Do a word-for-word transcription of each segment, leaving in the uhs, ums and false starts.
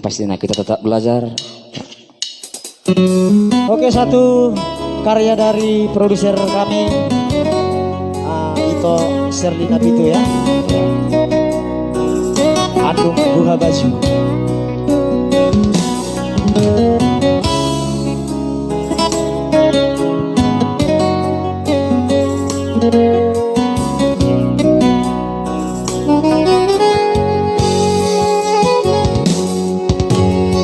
Pastinya kita tetap belajar. Oke, satu karya dari produser kami, ah, Ito Serlina Pitu, ya. Andung Buha Baju.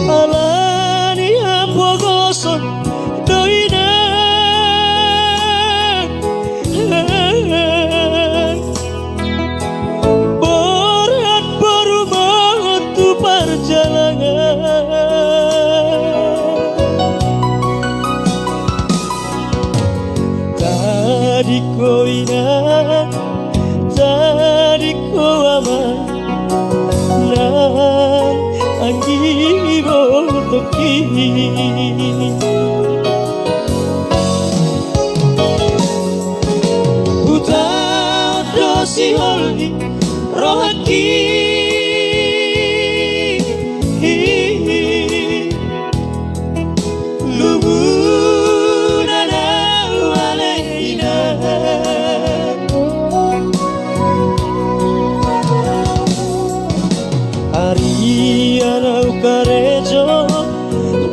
Ala ni hapogoson do inang, borhat boru ma on tu parjalangan. Tadingko inang, tadingko amang, nang anggi ibotongki. Huta do siholdi rohangki. Lunggunan au ale inang. Ari anak karejo,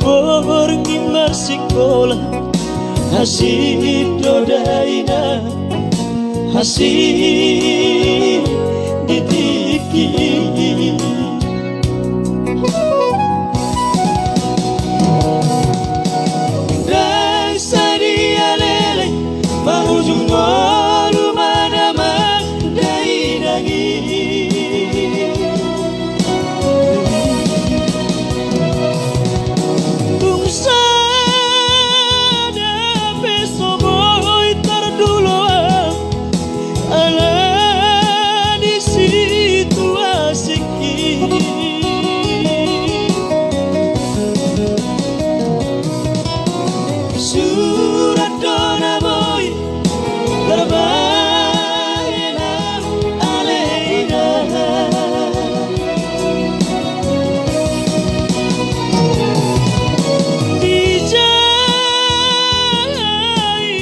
borngin marsikola, hansit do da inang, hansit di tingki. Ndang sadia leleng marujung ngolu ma damang da inang i. Tung sada pe so boi tardulo au, ala ni situasingki. Surat do na boi tarbahen au ale inang. Dijai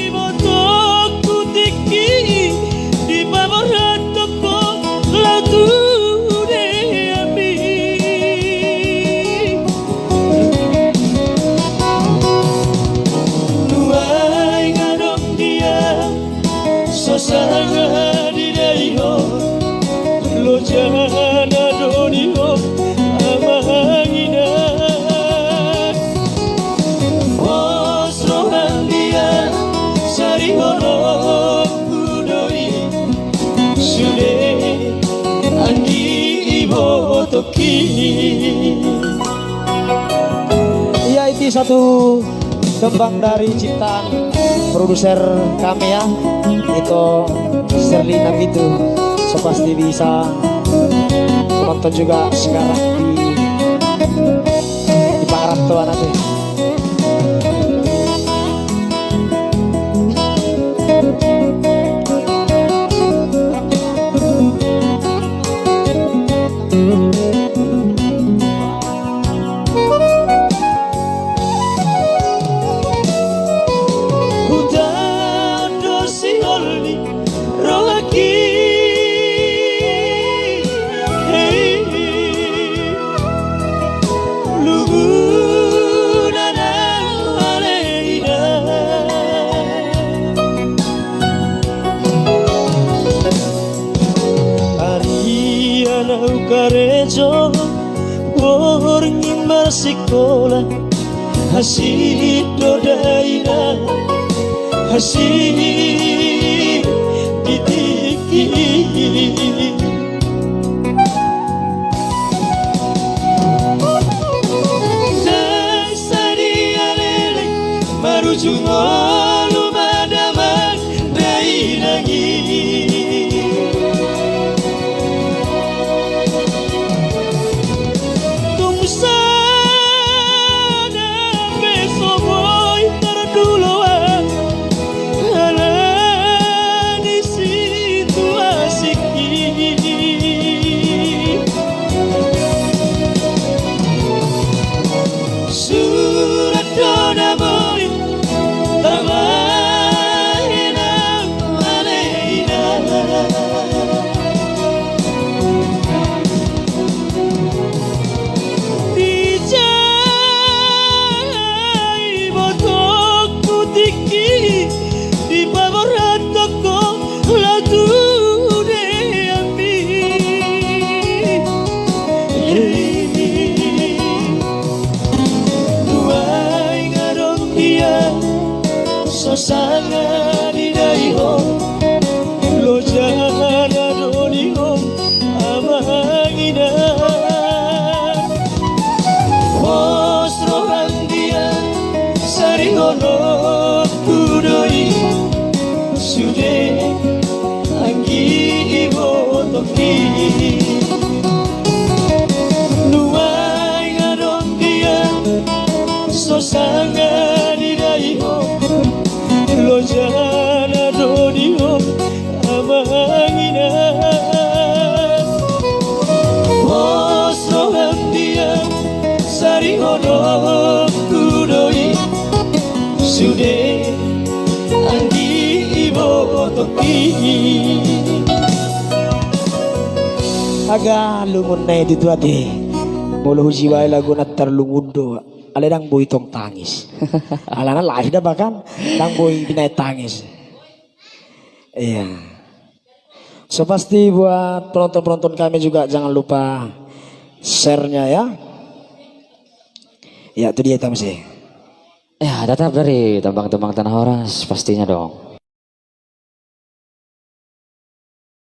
ibotongku tingki, dipaborhathon ho laho tu deami. Nuaeng adong dia so sanga didaihon, lojana do di ho amang inang. Pos roham dia sarihononku do i, sude anggi ibotongki. Iya, itu satu tembang dari ciptaan produser kami, ya, Ito Serlina Pitu. So pasti bisa menonton juga sekarang di, di Pangarantoan nanti. Huta do siholdi rohangki. Lunggunan au ale inang. Ari anak karejo, borngin marsikola, hansit do da inang, hansit di tingki. Ndang sadia leleng marujung ngolu ma damang da inang i. Tung sada pe so boi tardulo au, ala ni situasingki. Sanga didaihon, lojana do dihon amang inang. Pos roham dia, sarihononku do i, sude anggi ibotoki. Nuaeng adong dia, so sanga didaihon, lojana do dihon amang inang. Pos roham dia, sarihononku do i, sude anggi ibotoki. Aga lungun na i tutu ate. Molo hujiwai lagu na tarlungun do. Alai ndang boi tong tangis. Alana live da bahkan, ndang boi binaen tangis. Iya. So pasti buat penonton-penonton kami juga jangan lupa share-nya ya. Ya, itu dia, Tamsi. Ya, tetap dari tembang-tembang Tanah Horas pastinya dong.